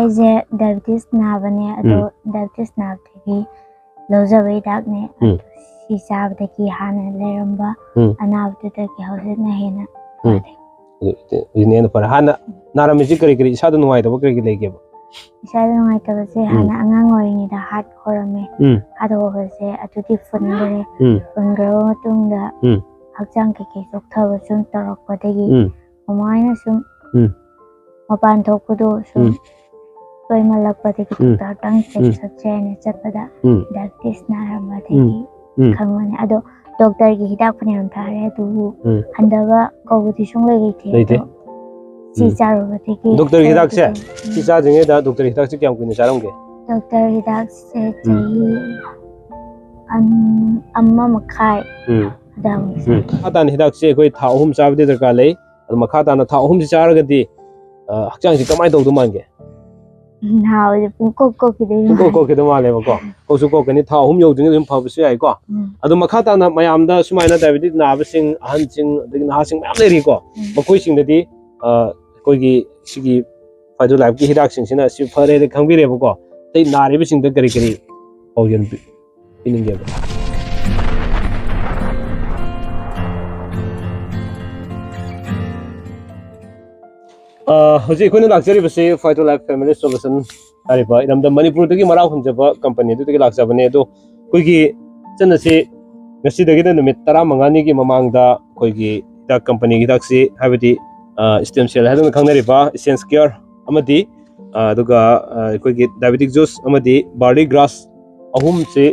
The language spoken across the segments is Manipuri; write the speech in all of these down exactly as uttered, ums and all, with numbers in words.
ꯑꯩꯁꯦ ꯗꯥꯏꯕꯤꯇꯤꯁ ꯅꯥꯕꯅꯦ, ꯑꯗꯣ ꯗꯥꯏꯕꯤꯇꯤꯁ ꯅꯥꯕꯗꯒꯤ ꯂꯧꯖꯕ ꯍꯤꯗꯥꯛꯅꯦ꯫ ꯎꯝ꯫ ꯑꯗꯨ ꯁꯤ ꯆꯥꯕꯗꯒꯤ ꯍꯥꯟꯅ ꯂꯩꯔꯝꯕ ꯎꯝ꯫ ꯑꯅꯥꯕꯗꯨꯗꯒꯤ ꯍꯧꯖꯤꯛꯅ ꯍꯦꯟꯅ ꯎꯝ꯫ ꯐꯔꯦ꯫ ꯑꯗꯨ, ꯑꯗꯨꯅ ꯍꯦꯟꯅ ꯐꯔꯦ꯫ ꯍꯥꯟꯅ ꯅꯥꯔꯝꯃꯤꯁꯤ ꯀꯔꯤ ꯀꯔꯤ, ꯏꯁꯥꯗ ꯅꯨꯡꯉꯥꯏꯇꯕ ꯀꯔꯤ ꯀꯔꯤ ꯂꯩꯒꯦꯕ? ꯏꯁꯥꯗ ꯅꯨꯡꯉꯥꯏꯇꯕꯁꯦ ꯎꯝ꯫ ꯍꯥꯟꯅ ꯑꯉꯥꯡ ꯑꯣꯏꯔꯤꯉꯩꯗ ꯍꯥꯔꯠ ꯍꯧꯔꯝꯃꯦ꯫ ꯎꯝ꯫ ꯍꯥꯔꯠ ꯍꯧꯕꯁꯦ ꯑꯗꯨꯗꯤ ꯐꯨꯟꯈ꯭ꯔꯦ꯫ ꯎꯝ꯫ ꯐꯨꯟꯈ꯭ꯔꯕ ꯃꯇꯨꯡꯗ ꯎꯝ꯫ ꯍꯛꯆꯥꯡ ꯀꯩꯀꯩ ꯆꯣꯛꯊꯕ ꯁꯨꯝ ꯇꯧꯔꯛꯄꯗꯒꯤ ꯎꯝ꯫ ꯃꯃꯥꯏꯅ ꯁꯨꯝ ꯎꯝ꯫ ꯃꯄꯥꯟ ꯊꯣꯛꯄꯗꯣ ꯁꯨꯝ ꯎꯝ꯫ ꯇꯣꯏꯃꯜꯂꯛꯄꯗꯒꯤ ꯎꯝ꯫ ꯗꯣꯛꯇꯔꯗꯪ ꯆꯦꯛ ꯎꯝ꯫ ꯆꯠꯁꯦ ꯍꯥꯏꯅ ꯆꯠꯄꯗ ꯎꯝ꯫ ꯗꯥꯏꯕꯤꯇꯤꯁ ꯅꯥꯔꯝꯕꯗꯒꯤ ꯎꯝ꯫ ꯎꯝ꯫ ꯈꯪꯕꯅꯦ꯫ ꯑꯗꯣ ꯗꯣꯛꯇꯔꯒꯤ ꯍꯤꯗꯥꯛ ꯐꯅꯌꯥꯝ ꯊꯥꯔꯦ, ꯑꯗꯨꯕꯨ ꯎꯝ꯫ ꯍꯟꯊꯕ ꯀꯧꯕꯗꯤ ꯁꯨꯡꯂꯩ ꯂꯩꯇꯦ꯫ ꯂꯩꯇꯦ꯫ ꯑꯗꯣ ꯁꯤ ꯎꯝ꯫ ꯆꯥꯔꯨꯕꯗꯒꯤ ꯗꯣꯛꯇꯔꯒꯤ ꯈꯔꯗꯤ ꯍꯤꯗꯥꯛꯁꯦ? ꯎꯝ꯫ ꯁꯤ ꯆꯥꯗ꯭ꯔꯤꯉꯩꯗ ꯗꯣꯛꯇꯔꯒꯤ ꯍꯤꯗꯥꯛꯁꯦ ꯀꯌꯥꯝ ꯀꯨꯏꯅ ꯆꯥꯔꯝꯒꯦ? ꯗꯣꯛꯇꯔ ꯍꯤꯗꯥꯛꯁꯦ ꯎꯝ꯫ ꯆꯍꯤ ꯑꯝ-, ꯑꯃ ꯃꯈꯥꯏ ꯎꯝ꯫ ꯑꯗꯥꯏꯃꯨꯛ ꯎꯝ꯫ ꯆꯥꯏ꯫ ꯃꯈꯥ ꯇꯥꯅ ꯍꯤꯗꯥꯛꯁꯦ ꯑꯩꯈꯣꯏ ꯊꯥ ꯑꯍꯨꯝ ꯆꯥꯕꯗꯤ ꯗꯔꯀꯥꯔ ꯂꯩ꯫ ꯑꯗꯣ ꯃꯈꯥ ꯇꯥꯅ ꯊꯥ ꯑꯍꯨꯝꯁꯤ ꯆꯥꯔꯒꯗꯤ, ꯑ, ꯍꯛꯆꯥꯡꯁꯤ ꯀꯃꯥꯏꯅ ꯇꯧꯗꯧ ꯃꯥꯟꯒꯦ? ꯅꯍꯥ ꯑꯣꯏꯔꯤ ꯄꯨꯡꯀꯣꯛ ꯀꯣꯛꯈꯤꯗꯣꯏ ꯄꯨꯡꯀꯣꯛ ꯃꯥꯜꯂꯦ꯫ ꯀꯣꯛꯈꯤꯗꯧ ꯃꯥꯜꯂꯦꯕꯀꯣ꯫ ꯀꯣꯛꯁꯨ ꯀꯣꯛꯀꯅꯤ, ꯊꯥ ꯑꯍꯨꯝ ꯌꯧꯗ꯭ꯔꯤꯉꯩ ꯑꯗꯨꯝ ꯐꯕꯁꯨ ꯌꯥꯏꯀꯣ꯫ ꯎꯝ꯫ ꯑꯗꯣ ꯃꯈꯥ ꯇꯥꯅ ꯃꯌꯥꯝꯗ ꯁꯨꯃꯥꯏꯅ ꯗꯥꯏꯕꯦꯇꯤꯛ ꯅꯥꯕꯁꯤꯡ, ꯑꯍꯟꯁꯤꯡ, ꯑꯗꯒꯤ ꯅꯍꯥꯁꯤꯡ ꯃꯌꯥꯝ ꯂꯩꯔꯤꯀꯣ꯫ ꯎꯝ꯫ ꯃꯈꯣꯏꯁꯤꯡꯗꯗꯤ, ꯑ, ꯑꯩꯈꯣꯏꯒꯤ ꯁꯤꯒꯤ ꯐꯥꯏꯇꯣ ꯂꯥꯏꯐꯀꯤ ꯍꯤꯗꯥꯛꯁꯤꯡꯁꯤꯅ ꯁꯤ ꯐꯔꯦꯅ ꯈꯪꯕꯤꯔꯦꯕꯀꯣ꯫ ꯑꯇꯩ ꯅꯥꯔꯤꯕꯁꯤꯡꯗ ꯀꯔꯤ ꯀꯔꯤ ꯄꯥꯎꯖꯦꯜ ꯄꯤ-, ꯄꯤꯅꯤꯡꯒꯦꯕ? ꯑ, ꯍꯧꯖꯤꯛ ꯑꯩꯈꯣꯏꯅ ꯂꯥꯛꯆꯔꯤꯕꯁꯤ ꯐꯥꯏꯇꯣ ꯂꯥꯏꯐ ꯐꯦꯃꯤꯂꯤ ꯁꯣꯂꯨꯁꯟ ꯍꯥꯏꯔꯤꯕ ꯏꯔꯝꯗꯝ ꯃꯅꯤꯄꯨꯔꯗꯒꯤ ꯃꯔꯥ ꯍꯣꯟꯖꯕ ꯀꯝꯄꯅꯤ ꯑꯗꯨꯗꯒꯤ ꯂꯥꯛꯆꯕꯅꯦ꯫ ꯑꯗꯣ ꯑꯩꯈꯣꯏꯒꯤ ꯏꯆꯟ ꯑꯁꯤ ꯉꯁꯤꯗꯒꯤꯅ ꯅꯨꯃꯤꯠ ꯇꯔꯥꯃꯉꯥꯅꯤꯒꯤ ꯃꯃꯥꯡꯗ ꯑꯩꯈꯣꯏꯒꯤ ꯍꯤꯗꯥꯛ ꯀꯝꯄꯅꯤꯒꯤ ꯍꯤꯗꯥꯛꯁꯤ, ꯍꯥꯏꯕꯗꯤ, ꯑ, ꯁ꯭ꯇꯦꯝ ꯁꯦꯜ ꯍꯥꯏꯗꯨꯅ ꯈꯪꯅꯔꯤꯕ ꯏꯁꯦꯟꯁ ꯀꯤꯌꯔ ꯑꯃꯗꯤ, ꯑ, ꯑꯗꯨꯒ, ꯑ, ꯑꯩꯈꯣꯏꯒꯤ ꯗꯥꯏꯕꯦꯇꯤꯛ ꯖꯨꯁ ꯑꯃꯗꯤ ꯕꯥꯔꯂꯤ ꯒ꯭ꯔꯥꯁ ꯑꯍꯨꯝꯁꯤ,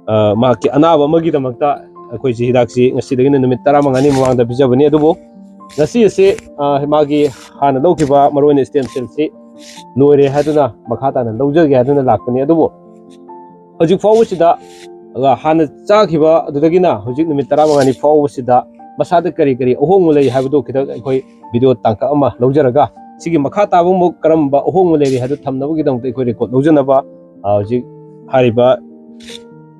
ꯑ, ꯃꯍꯥꯛꯀꯤ ꯑꯅꯥꯕ ꯑꯃꯒꯤꯗꯃꯛꯇ ꯑꯩꯈꯣꯏꯁꯤ ꯍꯤꯗꯥꯛꯁꯤ ꯉꯁꯤꯗꯒꯤꯅ ꯅꯨꯃꯤꯠ ꯇꯔꯥꯃꯉꯥꯅꯤ ꯃꯃꯥꯡꯗ ꯄꯤꯖꯕꯅꯤ꯫ ꯑꯗꯨꯕꯨ ꯉꯁꯤ ꯑꯁꯤ, ꯑ, ꯃꯥꯒꯤ ꯍꯥꯟꯅ ꯂꯧꯈꯤꯕ ꯃꯔꯨꯑꯣꯏꯅ ꯁ꯭ꯇꯦꯝ ꯁꯦꯜꯁꯤ ꯂꯣꯏꯔꯦ ꯍꯥꯏꯗꯨꯅ ꯃꯈꯥ ꯇꯥꯅ ꯂꯧꯖꯒꯦ ꯍꯥꯏꯗꯨꯅ ꯂꯥꯛꯄꯅꯤ꯫ ꯑꯗꯨꯕꯨ ꯍꯧꯖꯤꯛ ꯐꯥꯎꯕꯁꯤꯗ, ꯑ, ꯍꯥꯟꯅ ꯆꯥꯈꯤꯕ ꯑꯗꯨꯗꯒꯤꯅ ꯍꯧꯖꯤꯛ ꯅꯨꯃꯤꯠ ꯇꯔꯥꯃꯉꯥꯅꯤ ꯐꯥꯎꯕꯁꯤꯗ ꯃꯁꯥꯗ ꯀꯔꯤ ꯀꯔꯤ ꯑꯍꯣꯡꯕ ꯂꯩ ꯍꯥꯏꯕꯗꯨ ꯈꯤꯇꯪ ꯑꯩꯈꯣꯏ ꯚꯤꯗꯤꯑꯣ ꯇꯥꯡꯀꯛ ꯑꯃ ꯂꯧꯖꯔꯒ, ꯁꯤꯒꯤ ꯃꯈꯥ ꯇꯥꯕ ꯑꯃꯨꯛ ꯀꯔꯝꯕ ꯑꯍꯣꯡꯕ ꯂꯩꯔꯤ ꯍꯥꯏꯕꯗꯨ ꯊꯝꯅꯕꯒꯤꯗꯃꯛꯇ ꯑꯩꯈꯣꯏ ꯔꯦꯀꯣꯔꯗ ꯂꯧꯖꯅꯕ, ꯑ, ꯍꯧꯖꯤꯛ ꯍꯥꯏꯔꯤꯕ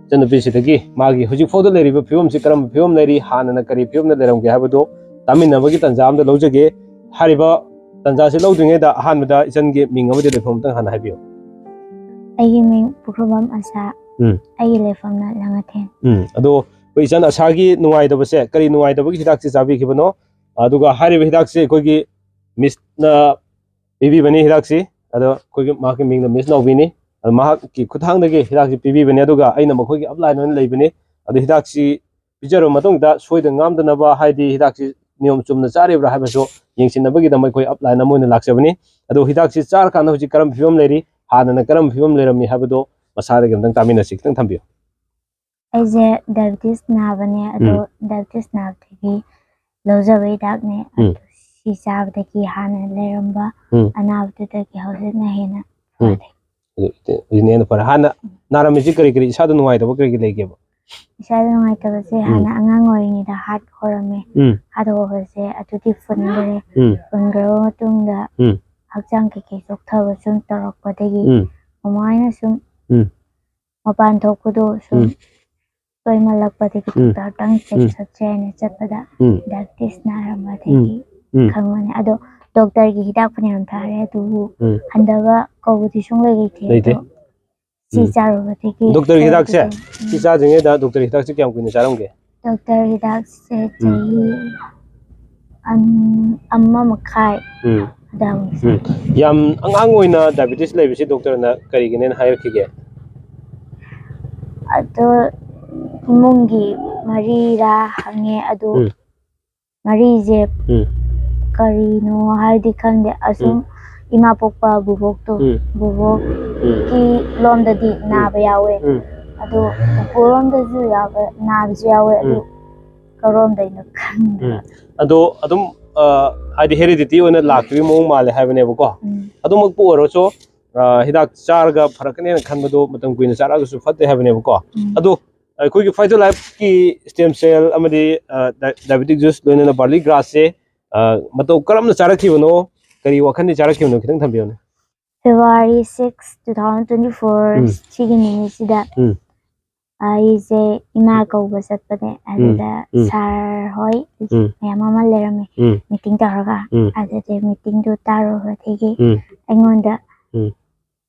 ꯏꯆꯟꯅꯨꯄꯤꯁꯤꯗꯒꯤ ꯃꯥꯒꯤ ꯍꯧꯖꯤꯛ ꯐꯥꯎꯗ ꯂꯩꯔꯤꯕ ꯐꯤꯕꯝꯁꯤ ꯀꯔꯝꯕ ꯐꯤꯕꯝ ꯂꯩꯔꯤ, ꯍꯥꯟꯅꯅ ꯀꯔꯤ ꯐꯤꯕꯝꯗ ꯂꯩꯔꯝꯒꯦ ꯍꯥꯏꯕꯗꯨ ꯇꯥꯃꯤꯟꯅꯕꯒꯤ ꯇꯥꯟꯖꯥ ꯑꯃꯗ ꯂꯧꯖꯒꯦ꯫ ꯍꯥꯏꯔꯤꯕ ꯇꯥꯟꯖꯥꯁꯤ ꯂꯧꯗ꯭ꯔꯤꯉꯩꯗ ꯑꯍꯥꯟꯕꯗ ꯏꯆꯟꯒꯤ ꯃꯤꯡ ꯑꯃꯗꯤ ꯂꯩꯐꯝ ꯑꯃꯇꯪ ꯍꯥꯟꯅ ꯍꯥꯏꯕꯤꯌꯨ꯫ ꯑꯩꯒꯤ ꯃꯤꯡ ꯄꯨꯈ꯭ꯔꯕꯝ ꯑꯁꯥ꯫ ꯎꯝ꯫ ꯑꯩꯒꯤ ꯂꯩꯐꯝꯅ ꯂꯥꯡꯉꯊꯦꯜ꯫ ꯎꯝ꯫ ꯑꯗꯣ ꯑꯩꯈꯣꯏ ꯏꯆꯟ ꯑꯁꯥꯒꯤ ꯅꯨꯡꯉꯥꯏꯇꯕꯁꯦ ꯀꯔꯤ ꯅꯨꯡꯉꯥꯏꯇꯕꯒꯤ ꯍꯤꯗꯥꯛꯁꯤ ꯆꯥꯕꯤꯈꯤꯕꯅꯣ? ꯑꯗꯨꯒ ꯍꯥꯏꯔꯤꯕ ꯍꯤꯗꯥꯛꯁꯤ ꯑꯩꯈꯣꯏꯒꯤ ꯃꯤꯁꯅ ꯄꯤꯕꯤꯕꯅꯤ ꯍꯤꯗꯥꯛꯁꯤ꯫ ꯑꯗꯣ ꯑꯩꯈꯣꯏꯒꯤ ꯃꯍꯥꯛꯀꯤ ꯃꯤꯡꯅ ꯃꯤꯁ ꯅꯥꯎꯕꯤꯅꯤ꯫ ꯑꯗꯣ ꯃꯍꯥꯛꯀꯤ ꯈꯨꯠꯊꯥꯡꯗꯒꯤ ꯍꯤꯗꯥꯛꯁꯤ ꯄꯤꯕꯤꯕꯅꯤ꯫ ꯑꯗꯨꯒ ꯑꯩꯅ ꯃꯈꯣꯏꯒꯤ ꯑꯞꯂꯥꯏꯟ ꯑꯣꯏꯅ ꯂꯩꯕꯅꯤ꯫ ꯑꯗꯣ ꯍꯤꯗꯥꯛꯁꯤ ꯄꯤꯖꯔꯕ ꯃꯇꯨꯡꯗ ꯁꯣꯏꯗꯅ ꯉꯥꯝꯗꯅꯕ, ꯍꯥꯏꯗꯤ ꯍꯤꯗꯥꯛꯁꯤ ꯅꯤꯌꯣꯝ ꯆꯨꯝꯅ ꯆꯥꯔꯤꯕ꯭ꯔꯥ ꯍꯥꯏꯕꯁꯨ ꯌꯦꯡꯁꯤꯟꯅꯕꯒꯤꯗꯃꯛ ꯑꯩꯈꯣꯏ ꯑꯞꯂꯥꯏꯟ ꯑꯃ ꯑꯣꯏꯅ ꯂꯥꯛꯆꯕꯅꯤ꯫ ꯑꯗꯣ ꯍꯤꯗꯥꯛꯁꯤ ꯆꯥꯔꯀꯥꯟꯗ ꯍꯧꯖꯤꯛ ꯀꯔꯝꯕ ꯐꯤꯕꯝ ꯂꯩꯔꯤ, ꯍꯥꯟꯅꯅ ꯀꯔꯝꯕ ꯐꯤꯕꯝ ꯂꯩꯔꯝꯃꯤ ꯍꯥꯏꯕꯗꯣ ꯃꯁꯥꯗꯒꯤ ꯑꯝꯇꯪ ꯇꯥꯃꯤꯟꯅꯁꯤ, ꯈꯤꯇꯪ ꯊꯝꯕꯤꯌꯨ꯫ ꯑꯩꯁꯦ ꯗꯥꯏꯕꯤꯇꯤꯁ ꯅꯥꯕꯅꯦ, ꯑꯗꯣ ꯎꯝ꯫ ꯗꯥꯏꯕꯤꯇꯤꯁ ꯅꯥꯕꯗꯒꯤ ꯂꯧꯖꯕ ꯍꯤꯗꯥꯛꯅꯦ꯫ ꯎꯝ꯫ ꯑꯗꯨ ꯁꯤ ꯆꯥꯕꯗꯒꯤ ꯍꯥꯟꯅ ꯂꯩꯔꯝꯕ ꯎꯝ꯫ ꯑꯅꯥꯕꯗꯨꯗꯒꯤ ꯍꯧꯖꯤꯛꯅ ꯍꯦꯟꯅ ꯎꯝ꯫ ꯐꯔꯦ꯫ ꯑꯗꯨ ꯍꯧꯖꯤꯛꯅ ꯍꯦꯟꯅ ꯐꯔꯦ꯫ ꯍꯥꯟꯅ ꯅꯥꯔꯝꯃꯤꯁꯤ ꯀꯔꯤ ꯀꯔꯤ, ꯏꯁꯥꯗ ꯅꯨꯡꯉꯥꯏꯇꯕ ꯀꯔꯤ ꯀꯔꯤ ꯂꯩꯒꯦꯕ? ꯏꯁꯥꯗ ꯅꯨꯡꯉꯥꯏꯇꯕꯁꯦ ꯎꯝ꯫ ꯍꯥꯟꯅ ꯑꯉꯥꯡ ꯑꯣꯏꯔꯤꯉꯩꯗ ꯍꯥꯔꯠ ꯍꯧꯔꯝꯃꯦ꯫ ꯎꯝ꯫ ꯍꯥꯔꯠ ꯍꯧꯕꯁꯦ ꯑꯗꯨꯗꯤ ꯐꯨꯟꯈ꯭ꯔꯦ꯫ ꯎꯝ꯫ ꯐꯨꯟꯈ꯭ꯔꯕ ꯃꯇꯨꯡꯗ ꯎꯝ꯫ ꯍꯛꯆꯥꯡ ꯀꯩꯀꯩ ꯆꯣꯛꯊꯕ ꯁꯨꯝ ꯇꯧꯔꯛꯄꯗꯒꯤ ꯎꯝ꯫ ꯃꯃꯥꯏꯅ ꯁꯨꯝ ꯎꯝ꯫ ꯃꯄꯥꯟ ꯊꯣꯛꯄꯗꯣ ꯁꯨꯝ ꯎꯝ꯫ ꯇꯣꯏꯃꯜꯂꯛꯄꯗꯒꯤ ꯎꯝ꯫ ꯗꯣꯛꯇꯔꯗꯪ ꯆꯦꯛ ꯎꯝ꯫ ꯆꯠꯁꯦ ꯍꯥꯏꯅ ꯆꯠꯄꯗ ꯎꯝ꯫ ꯗꯥꯏꯕꯤꯇꯤꯁ ꯅꯥꯔꯝꯕꯗꯒꯤ ꯎꯝ꯫ ꯈꯪꯕꯅꯦ꯫ ꯑꯗꯣ ꯗꯣꯛꯇꯔꯒꯤ ꯍꯤꯗꯥꯛ ꯐꯅꯌꯥꯝ ꯊꯥꯔꯦ, ꯑꯗꯨꯕꯨ ꯎꯝ꯫ ꯍꯟꯊꯕ ꯀꯧꯕꯗꯤ ꯁꯨꯡꯂꯩ ꯂꯩꯇꯦ꯫ ꯂꯩꯇꯦ꯫ ꯑꯗꯣ ꯁꯤ ꯎꯝ꯫ ꯆꯥꯔꯨꯕꯗꯒꯤ ꯗꯣꯛꯇꯔꯒꯤ ꯈꯔ ꯍꯤꯗꯥꯛꯁꯦ? ꯈꯤꯇꯪ, ꯎꯝ꯫ ꯁꯤ ꯆꯥꯗ꯭ꯔꯤꯉꯩꯗ ꯗꯣꯛꯇꯔꯒꯤ ꯍꯤꯗꯥꯛꯁꯦ ꯀꯌꯥꯝ ꯀꯨꯏꯅ ꯆꯥꯔꯝꯒꯦ? ꯗꯣꯛꯇꯔ ꯍꯤꯗꯥꯛꯁꯦ ꯎꯝ꯫ ꯆꯍꯤ ꯑꯝ-, ꯑꯃ ꯃꯈꯥꯏ ꯎꯝ꯫ ꯑꯗꯥꯏꯃꯨꯛ ꯎꯝ꯫ ꯌꯥꯝ ꯑꯉꯥꯡ ꯑꯣꯏꯅ ꯗꯥꯏꯕꯤꯇꯤꯁ ꯂꯩꯕꯁꯤ ꯗꯣꯛꯇꯔꯅ ꯀꯔꯤꯒꯤꯅꯦꯅ ꯍꯥꯏꯔꯛꯈꯤꯒꯦ? ꯑꯗꯣ ꯏꯃꯨꯡꯒꯤ ꯃꯔꯤꯔꯥ ꯍꯪꯉꯦ, ꯑꯗꯨ ꯎꯝ꯫ ꯃꯔꯤꯁꯦ ꯎꯝ꯫ ꯀꯔꯤꯅꯣ ꯍꯥꯏꯗꯤ ꯈꯪꯗꯦ꯫ ꯑꯁꯨꯝ ꯎꯝ꯫ ꯏꯃꯥ ꯄꯣꯛꯄ ꯕꯨꯕꯣꯛꯇꯣ, ꯎꯝ꯫ ꯕꯨꯕꯣꯛꯀꯤ ꯂꯣꯝꯗꯗꯤ ꯅꯥꯕ ꯌꯥꯎꯋꯦ꯫ ꯎꯝ꯫ ꯑꯗꯣ ꯄꯨꯄꯨꯔꯣꯝꯗꯁꯨ ꯌꯥꯎꯕ, ꯅꯥꯕꯁꯨ ꯌꯥꯎꯋꯦ꯫ ꯑꯗꯨ ꯎꯝ꯫ ꯀꯔꯣꯝꯗꯩꯅꯣ ꯈꯪꯗꯦ꯫ ꯎꯝ꯫ ꯑꯗꯣ ꯑꯗꯨꯝ, ꯑ, ꯍꯥꯏꯗꯤ ꯍꯦꯔꯤꯗꯤꯇꯤ ꯑꯣꯏꯅ ꯂꯥꯛꯈꯤꯕꯒꯤ ꯃꯑꯣꯡ ꯃꯥꯜꯂꯦ ꯍꯥꯏꯕꯅꯦꯕꯀꯣ꯫ ꯎꯝ꯫ ꯑꯗꯨꯃꯛꯄꯨ ꯑꯣꯏꯔꯁꯨ, ꯑ, ꯍꯤꯗꯥꯛ ꯆꯥꯔꯒ ꯐꯔꯛꯀꯅꯦꯅ ꯈꯟꯕꯗꯣ ꯃꯇꯝ ꯀꯨꯏꯅ ꯆꯥꯔꯛꯑꯒꯁꯨ ꯐꯠꯇꯦ ꯍꯥꯏꯕꯅꯦꯕꯀꯣ꯫ ꯎꯝ꯫ ꯑꯗꯣ ꯑꯩꯈꯣꯏꯒꯤ ꯐꯥꯏꯇꯣ ꯂꯥꯏꯐꯀꯤ ꯁ꯭ꯇꯦꯝ ꯁꯦꯜ ꯑꯃꯗꯤ, ꯑ, ꯗꯥꯏ-, ꯗꯥꯏꯕꯦꯇꯤꯛ ꯖꯨꯁ ꯂꯣꯏꯅꯅ ꯕꯥꯔꯂꯤ ꯒ꯭ꯔꯥꯁꯁꯦ, ꯑ, ꯃꯇꯧ ꯀꯔꯝꯅ ꯆꯥꯔꯛꯈꯤꯕꯅꯣ, ꯀꯔꯤ ꯋꯥꯈꯜꯗꯤ ꯆꯥꯔꯛꯈꯤꯕꯅꯣ, ꯈꯤꯇꯪ ꯊꯝꯕꯤꯌꯨꯅꯦ꯫ February six, two thousand twenty-four ꯎꯝ꯫ ꯁꯤꯒꯤ ꯅꯨꯃꯤꯠꯁꯤꯗ ꯎꯝ꯫ ꯑꯩꯁꯦ ꯏꯃꯥ ꯀꯧꯕ ꯆꯠꯄꯅꯦ, ꯑꯗꯨꯗ ꯎꯝ꯫ ꯁꯥꯔ ꯍꯣꯏ ꯎꯝ꯫ ꯃꯌꯥꯝ ꯑꯃ ꯂꯩꯔꯝꯃꯦ, ꯎꯝ꯫ ꯃꯤꯇꯤꯡ ꯇꯧꯔꯒ꯫ ꯎꯝ꯫ ꯑꯗꯨꯗꯤ ꯃꯤꯇꯤꯡꯗꯨ ꯇꯥꯔꯨꯕꯗꯒꯤ ꯎꯝ꯫ ꯑꯩꯉꯣꯟꯗ ꯎꯝ꯫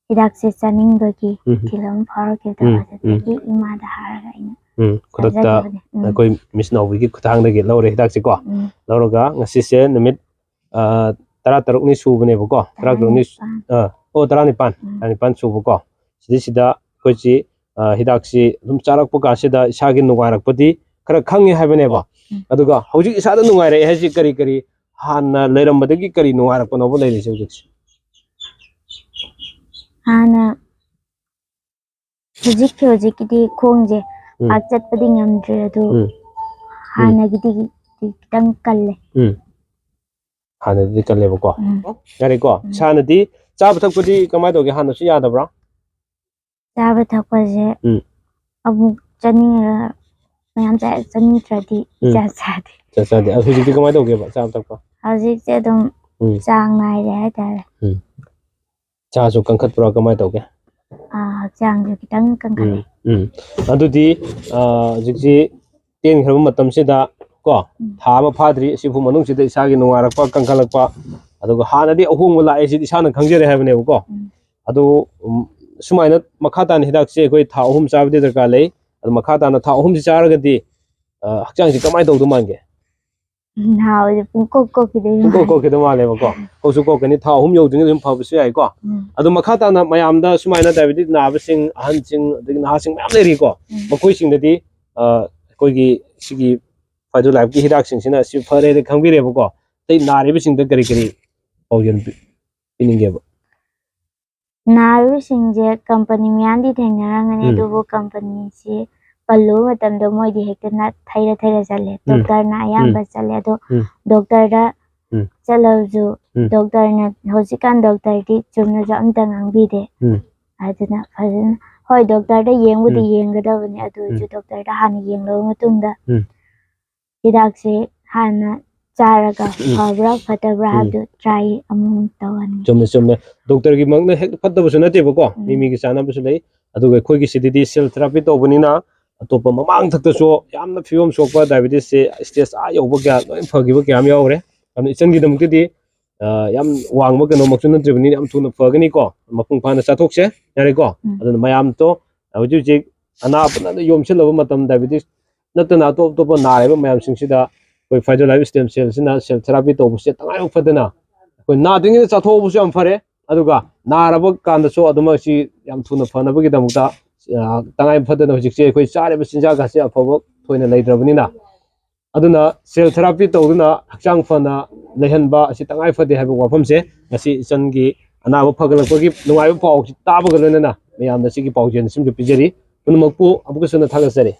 ꯍꯤꯗꯥꯛꯁꯦ ꯆꯥꯅꯤꯡꯕꯒꯤ ꯎꯝ꯫ ꯏꯊꯤꯜ ꯑꯃ ꯐꯥꯎꯔꯛꯈꯤꯕꯗꯣ, ꯎꯝ꯫ ꯑꯗꯨꯗꯒꯤ ꯏꯃꯥꯗ ꯍꯥꯏꯔꯒ ꯑꯩꯅ ꯎꯝ꯫ ꯈꯨꯗꯛꯇ ꯆꯥꯖꯕꯅꯦ꯫ ꯎꯝ꯫ ꯑꯩꯈꯣꯏ ꯃꯤꯁ ꯅꯥꯎꯕꯤꯒꯤ ꯈꯨꯊꯥꯡꯗꯒꯤ ꯂꯧꯔꯦ ꯍꯤꯗꯥꯛꯁꯤꯀꯣ꯫ ꯎꯝ꯫ ꯂꯧꯔꯒ ꯉꯁꯤꯁꯦ ꯅꯨꯃꯤꯠ, ꯑ, ꯇꯔꯥꯇꯔꯨꯛꯅꯤ ꯁꯨꯕꯅꯦꯕꯀꯣ꯫ ꯇꯔꯥꯇꯔꯨꯛꯅꯤ ꯁꯨ-, ꯇꯔꯥꯅꯤꯄꯥꯟ꯫ ꯑ, ꯑꯣ, ꯇꯔꯥꯅꯤꯄꯥꯟ꯫ ꯎꯝ꯫ ꯇꯔꯥꯅꯤꯄꯥꯟ ꯁꯨꯕꯀꯣ꯫ ꯁꯤꯗꯩꯁꯤꯗ ꯑꯩꯈꯣꯏꯁꯤ, ꯑ, ꯍꯤꯗꯥꯛꯁꯤ ꯑꯗꯨꯝ ꯆꯥꯔꯛꯄ ꯀꯥꯟꯁꯤꯗ ꯏꯁꯥꯒꯤ ꯅꯨꯡꯉꯥꯏꯔꯛꯄꯗꯤ ꯈꯔ ꯈꯪꯉꯤ ꯍꯥꯏꯕꯅꯦꯕ꯫ ꯎꯝ꯫ ꯑꯗꯨꯒ ꯍꯧꯖꯤꯛ ꯏꯁꯥꯗ ꯅꯨꯡꯉꯥꯏꯔꯛꯑꯦ ꯍꯥꯏꯁꯤ ꯀꯔꯤ ꯀꯔꯤ, ꯍꯥꯟꯅ ꯂꯩꯔꯝꯕꯗꯒꯤ ꯀꯔꯤ ꯅꯨꯡꯉꯥꯏꯔꯛꯄꯅꯣꯕ ꯂꯩꯔꯤꯁꯦ ꯍꯧꯖꯤꯛꯁꯦ? ꯍꯥꯟꯅ ꯍꯧꯖꯤꯛꯀꯤ ꯍꯧꯖꯤꯛꯀꯤꯗꯤ ꯈꯣꯡꯁꯦ ꯎꯝ꯫ ꯄꯥꯛ ꯆꯠꯄꯗꯤ ꯉꯝꯗ꯭ꯔꯦ, ꯑꯗꯣ ꯎꯝ꯫ ꯎꯝ꯫ ꯍꯥꯟꯅꯒꯤꯗꯤ ꯈꯤꯇꯪ ꯀꯜꯂꯦ꯫ ꯎꯝ꯫ ꯍꯥꯟꯅꯗꯤ ꯀꯜꯂꯦꯕꯀꯣ꯫ ꯎꯝ꯫ ꯌꯥꯔꯦꯀꯣ? ꯎꯝ꯫ ꯏꯁꯥꯅꯗꯤ ꯆꯥꯕ ꯊꯛꯄꯗꯤ ꯀꯃꯥꯏꯅ ꯇꯧꯒꯦ? ꯍꯥꯟꯅꯁꯨ ꯌꯥꯗꯕ꯭ꯔꯥ? ꯆꯥꯕ ꯊꯛꯄꯁꯦ ꯎꯝ꯫ ꯑꯃꯨꯛ ꯆꯥꯅꯤꯡꯉ-, ꯃꯌꯥꯝ ꯆꯥ-, ꯆꯥꯅꯤꯡꯗ꯭ꯔꯗꯤ ꯎꯝ꯫ ꯏꯆꯥ ꯆꯥꯗꯦ꯫ ꯆꯥ ꯆꯥꯗꯦ꯫ ꯑꯗꯣ ꯍꯧꯖꯤꯛꯇꯤ ꯀꯃꯥꯏꯅ ꯇꯧꯒꯦꯕ ꯆꯥꯕ ꯊꯛꯄ? ꯍꯧꯖꯤꯛꯁꯦ ꯑꯗꯨꯝ ꯎꯝ꯫ ꯆꯥꯡ ꯅꯥꯏꯔꯦ ꯍꯥꯏꯇꯥꯔꯦ꯫ ꯎꯝ꯫ ꯏꯁꯥꯁꯨ ꯀꯟꯈꯠꯄ꯭ꯔꯥ ꯀꯃꯥꯏꯅ ꯇꯧꯒꯦ? ꯑꯥ, ꯍꯛꯆꯥꯡꯁꯨ ꯈꯤꯇꯪ ꯀꯟꯈꯠꯂꯦ꯫ ꯎꯝ, ꯎꯝ꯫ ꯑꯗꯨꯗꯤ, ꯑꯥ, ꯍꯧꯖꯤꯛꯁꯤ ꯇꯦꯟꯈ꯭ꯔꯕ ꯃꯇꯝꯁꯤꯗ ꯀꯣ, ꯎꯝ꯫ ꯊꯥ ꯑꯃ ꯐꯥꯗ꯭ꯔꯤ, ꯁꯤꯕꯨ ꯃꯅꯨꯡꯁꯤꯗ ꯏꯁꯥꯒꯤ ꯅꯨꯡꯉꯥꯏꯔꯛꯄ, ꯀꯟꯈꯠꯂꯛꯄ, ꯑꯗꯨꯒ ꯍꯥꯟꯅꯗꯤ ꯑꯍꯣꯡꯕ ꯂꯥꯛꯑꯦ ꯁꯤꯗꯤ ꯏꯁꯥꯅ ꯈꯪꯖꯔꯦ ꯍꯥꯏꯕꯅꯦꯕꯀꯣ꯫ ꯎꯝ꯫ ꯑꯗꯨ, ꯎꯝ, ꯁꯨꯃꯥꯏꯅ ꯃꯈꯥ ꯇꯥꯅ ꯍꯤꯗꯥꯛꯁꯦ ꯑꯩꯈꯣꯏ ꯊꯥ ꯑꯍꯨꯝ ꯆꯥꯕꯗꯤ ꯗꯔꯀꯥꯔ ꯂꯩ꯫ ꯑꯗꯨ ꯃꯈꯥ ꯇꯥꯅ ꯊꯥ ꯑꯍꯨꯝꯁꯤ ꯆꯥꯔꯒꯗꯤ, ꯑ, ꯍꯛꯆꯥꯡꯁꯤ ꯀꯃꯥꯏꯅ ꯇꯧꯗꯧ ꯃꯥꯟꯒꯦ? ꯅꯥꯕꯁꯦ ꯄꯨꯡꯀꯣꯛ ꯀꯣꯛꯈꯤꯗꯣꯏ ꯄꯨꯡꯀꯣꯛ ꯃꯥꯜꯂꯦ꯫ ꯀꯣꯛꯈꯤꯗꯧ ꯃꯥꯜꯂꯦꯕꯀꯣ꯫ ꯀꯣꯛꯁꯨ ꯀꯣꯛꯀꯅꯤ, ꯊꯥ ꯑꯍꯨꯝ ꯌꯧꯗ꯭ꯔꯤꯉꯩ ꯑꯗꯨꯝ ꯐꯕꯁꯨ ꯌꯥꯏꯀꯣ꯫ ꯎꯝ꯫ ꯑꯗꯨ ꯃꯈꯥ ꯇꯥꯅ ꯃꯌꯥꯝꯗ ꯁꯨꯃꯥꯏꯅ diabetes ꯅꯥꯕꯁꯤꯡ, ꯑꯍꯟꯁꯤꯡ, ꯑꯗꯒꯤ ꯅꯍꯥꯁꯤꯡ ꯃꯌꯥꯝ ꯂꯩꯔꯤꯀꯣ꯫ ꯎꯝ꯫ ꯃꯈꯣꯏꯁꯤꯡꯗꯗꯤ, ꯑ, ꯑꯩꯈꯣꯏꯒꯤ ꯁꯤꯒꯤ Fido Life ꯀꯤ ꯍꯤꯗꯥꯛꯁꯤꯡꯁꯤꯅ ꯁꯤ ꯐꯔꯦꯅ ꯈꯪꯕꯤꯔꯦꯕꯀꯣ꯫ ꯑꯇꯩ ꯅꯥꯔꯤꯕꯁꯤꯡꯗ ꯀꯔꯤ ꯀꯔꯤ ꯄꯥꯎꯖꯦꯜ ꯄꯤ-, ꯄꯤꯅꯤꯡꯒꯦꯕ? ꯅꯥꯔꯤꯕꯁꯤꯡꯁꯦ company ꯃꯌꯥꯝꯗꯤ ꯊꯦꯡꯅꯔꯝꯒꯅꯤ, ꯎꯝ꯫ ꯑꯗꯨꯕꯨ company ꯁꯤ ꯄꯜꯂꯨꯕ ꯃꯇꯝꯗ ꯃꯣꯏꯗꯤ ꯍꯦꯛꯇ ꯅꯠ ꯊꯩꯔ ꯊꯩꯔ ꯆꯠꯂꯦ꯫ ꯎꯝ꯫ Doctor ꯅ ꯑꯌꯥꯝꯕ ꯎꯝ꯫ ꯆꯠꯂꯦ꯫ ꯑꯗꯣ ꯎꯝ꯫ Doctor ꯗ ꯎꯝ꯫ ꯆꯠꯂꯕꯁꯨ ꯎꯝ꯫ Doctor ꯅ, ꯍꯧꯖꯤꯛꯀꯥꯟ Doctor ꯗꯤ ꯆꯨꯝꯅꯁꯨ ꯑꯝꯇ ꯉꯥꯡꯕꯤꯗꯦ꯫ ꯎꯝ꯫ ꯑꯗꯨꯅ ꯐꯖꯅ, ꯍꯣꯏ, Doctor ꯗ ꯌꯦꯡꯕꯨꯗꯤ ꯎꯝ꯫ ꯌꯦꯡꯒꯗꯕꯅꯤ, ꯑꯗꯨ ꯑꯣꯏꯔꯁꯨ ꯎꯝ꯫ Doctor ꯗ ꯍꯥꯟꯅ ꯌꯦꯡꯂꯕ ꯃꯇꯨꯡꯗ ꯎꯝ꯫ ꯍꯤꯗꯥꯛꯁꯦ ꯍꯥꯟꯅ ꯆꯥꯔꯒ ꯎꯝ꯫ ꯐꯕ꯭ꯔꯥ ꯐꯠꯇꯕ꯭ꯔꯥ ꯎꯝ꯫ ꯍꯥꯏꯕꯗꯨ try ꯑꯃꯨꯛ ꯇꯧꯍꯟꯒꯦ꯫ ꯆꯨꯝꯃꯦ, ꯆꯨꯝꯃꯦ꯫ Doctor ꯒꯤꯃꯛꯅ ꯍꯦꯛ ꯐꯠꯇꯕꯁꯨ ꯅꯠꯇꯦꯕꯀꯣ꯫ ꯎꯝ꯫ ꯃꯤ ꯃꯤꯒꯤ ꯆꯥꯅꯕꯁꯨ ꯂꯩ꯫ ꯑꯗꯨꯒ ꯑꯩꯈꯣꯏꯒꯤꯁꯤꯗꯗꯤ ꯁꯦꯜ ꯊꯦꯔꯥꯄꯤ ꯇꯧꯕꯅꯤꯅ ꯑꯇꯣꯞꯄ ꯃꯃꯥꯡ ꯊꯛꯇꯁꯨ ꯌꯥꯝꯅ ꯐꯤꯕꯝ ꯁꯣꯛꯄ ꯗꯥꯏꯕꯦꯇꯤꯁꯁꯦ ꯁ꯭ꯇꯦꯖ ꯑꯥ ꯌꯧꯕ ꯀꯌꯥ ꯂꯣꯏ ꯐꯈꯤꯕ ꯀꯌꯥ ꯑꯃ ꯌꯥꯎꯔꯦ꯫ ꯑꯗꯨꯅ ꯏꯆꯟꯒꯤꯗꯃꯛꯇꯗꯤ ꯌꯥꯝ ꯋꯥꯡꯕ ꯀꯩꯅꯣꯃꯛꯁꯨ ꯅꯠꯇ꯭ꯔꯤꯕꯅꯤꯅ ꯌꯥꯝ ꯊꯨꯅ ꯐꯒꯅꯤꯀꯣ꯫ ꯃꯄꯨꯡ ꯐꯥꯅ ꯆꯥꯊꯣꯛꯁꯦ꯫ ꯌꯥꯔꯦꯀꯣ? ꯑꯗꯨꯅ ꯃꯌꯥꯝꯗꯣ ꯍꯧꯖꯤꯛ ꯍꯧꯖꯤꯛ ꯑꯅꯥꯕꯅ ꯌꯣꯝꯁꯤꯜꯂꯕ ꯃꯇꯝ, ꯗꯥꯏꯕꯦꯇꯤꯁ ꯅꯠꯇꯅ ꯑꯇꯣꯞ ꯑꯇꯣꯞꯄ ꯅꯥꯔꯤꯕ ꯃꯌꯥꯝꯁꯤꯡꯁꯤꯗ ꯑꯩꯈꯣꯏ ꯐꯥꯏꯗꯣꯂꯥꯏꯐ ꯁ꯭ꯇꯦꯝ ꯁꯦꯜꯁꯤꯅ ꯁꯦꯜ ꯊꯦꯔꯥꯄꯤ ꯇꯧꯕꯁꯦ ꯇꯉꯥꯏ ꯐꯗꯅ ꯑꯩꯈꯣꯏ ꯅꯥꯗ꯭ꯔꯤꯉꯩꯗ ꯆꯥꯊꯣꯛꯍꯧꯕꯁꯨ ꯌꯥꯝ ꯐꯔꯦ꯫ ꯑꯗꯨꯒ ꯅꯥꯔꯕ ꯀꯥꯟꯗꯁꯨ ꯑꯗꯨꯃꯛꯁꯤ ꯌꯥꯝ ꯊꯨꯅ ꯐꯅꯕꯒꯤꯗꯃꯛꯇ, ꯑ, ꯇꯉꯥꯏ ꯐꯗꯅ ꯍꯧꯖꯤꯛꯁꯦ ꯑꯩꯈꯣꯏ ꯆꯥꯔꯤꯕ ꯆꯤꯟꯖꯥꯛ ꯑꯁꯤ ꯑꯐꯕ ꯊꯣꯏꯅ ꯂꯩꯇ꯭ꯔꯕꯅꯤꯅ, ꯑꯗꯨꯅ ꯁꯦꯜ ꯊꯦꯔꯥꯄꯤ ꯇꯧꯗꯨꯅ ꯍꯛꯆꯥꯡ ꯐꯅ ꯂꯩꯍꯟꯕ ꯑꯁꯤ ꯇꯉꯥꯏ ꯐꯗꯦ ꯍꯥꯏꯕ ꯋꯥꯐꯝꯁꯦ ꯉꯁꯤ ꯏꯆꯟꯒꯤ ꯑꯅꯥꯕ ꯐꯒꯠꯂꯛꯄꯒꯤ ꯅꯨꯡꯉꯥꯏꯕ ꯄꯥꯎꯁꯤ ꯇꯥꯕꯒ ꯂꯣꯏꯅꯅ ꯃꯌꯥꯝꯗ ꯁꯤꯒꯤ ꯄꯥꯎꯖꯦꯜ ꯑꯁꯤꯃꯁꯨ ꯄꯤꯖꯔꯤ꯫ ꯄꯨꯝꯅꯃꯛꯄꯨ ꯑꯃꯨꯛꯀꯁꯨ ꯍꯟꯅ ꯊꯥꯒꯠꯆꯔꯤ꯫